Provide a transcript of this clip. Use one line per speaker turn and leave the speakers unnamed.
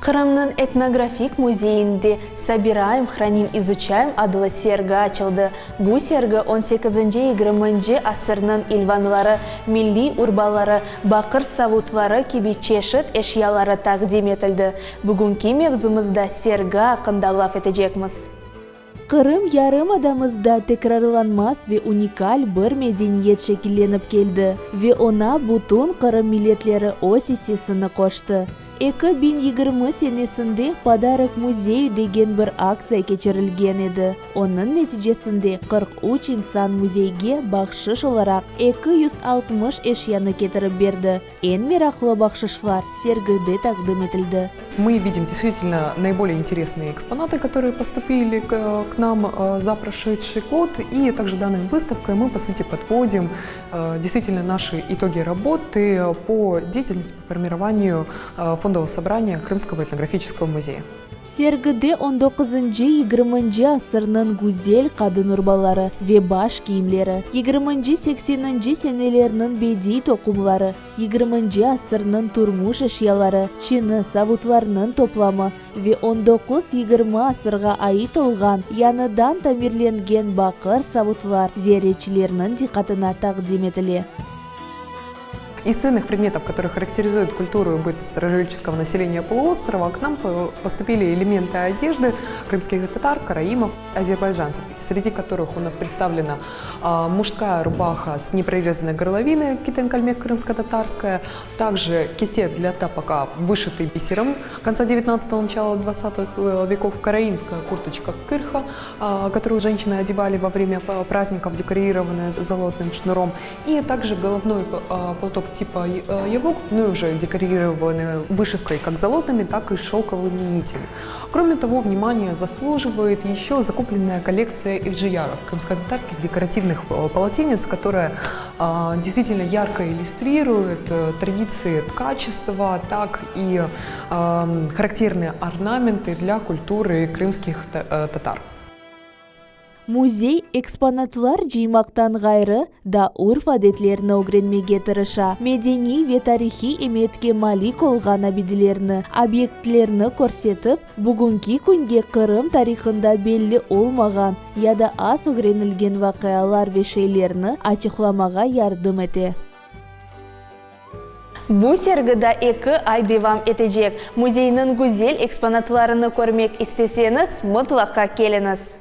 Qırımnıñ etnografik müzeyinde Sobiraem, hranim, izuçaem adlı sergi açıldı. Bu sergi on sekizinci, yigirminci asırnıñ ilvanları, milliy urbaları, baqır savutları kibi çeşit eşyaları taqdim etildi. Bugünki mevzumızda sergi aqqında laf etecekmiz. Qırım yarımadamızda tekrarlanmaz ve unikal bir medeniyet şekillenip keldi ve oña bütün Qırım milletleri öz issesini qoştı. 2020 senesinde Podarok müzeyu degen bir aktsiya keçirilgen edi, onıñ neticesinde 43 insan müzeyge bahşış olaraq 260 eşyanı ketirip berdi. Eñ meraqlı bahşışlar sergide taqdim etildi.
Мы видим действительно наиболее интересные экспонаты, которые поступили к нам за прошедший год. И также данной выставкой мы, по сути, подводим действительно наши итоги работы по деятельности по формированию фондового собрания Крымского этнографического музея.
Sergide on doquzıncı, yigirminci asırnıñ güzel qadın urbaları ve baş kiyimleri, yigirminci, sekseninci senelerniñ bediy toqumları, yigirminci asırnıñ turmuş eşyaları, çini savutlarnıñ toplamı ve on doquz, yigirmi asırğa ait olğan yañıdan tamirlengen baqır savutlar ziyaretçilerniñ diqqatına taqdim etile.
Из ценных предметов, которые характеризуют культуру и быт старожильческого населения полуострова, к нам поступили элементы одежды крымских татар, караимов, азербайджанцев, среди которых у нас представлена мужская рубаха с непрорезанной горловиной китен-кальмек крымско-татарская, также кисет для тапака, вышитый бисером конца 19-го, начала 20-х веков, караимская курточка кырха, которую женщины одевали во время праздников, декорированная золотым шнуром, и также головной платок типа яблок, ну и уже декорированный вышивкой как золотыми, так и шелковыми нитями. Кроме того, внимание заслуживает еще закупленная коллекция ивджияров, крымско-татарских декоративных полотенец, которая действительно ярко иллюстрирует традиции ткачества, так и характерные орнаменты для культуры крымских татар.
Müzey eksponatlar cıymaqtan ğayrı, da urf-adetlerni ögrenmege tırışa, medeniy ve tarihiy emiyetke malik olğan abidelerni, obyektlerni körsetip, bugünki künge Qırım tarihında belli olmağan ya da az ögrenilgen vaqialar ve şeylerni açıqlamağa yardım ete. Bu sergi da eki ay devam etecek. Müzeyniñ güzel eksponatlarını körmek isteseñiz, mıtlaqa keliñiz!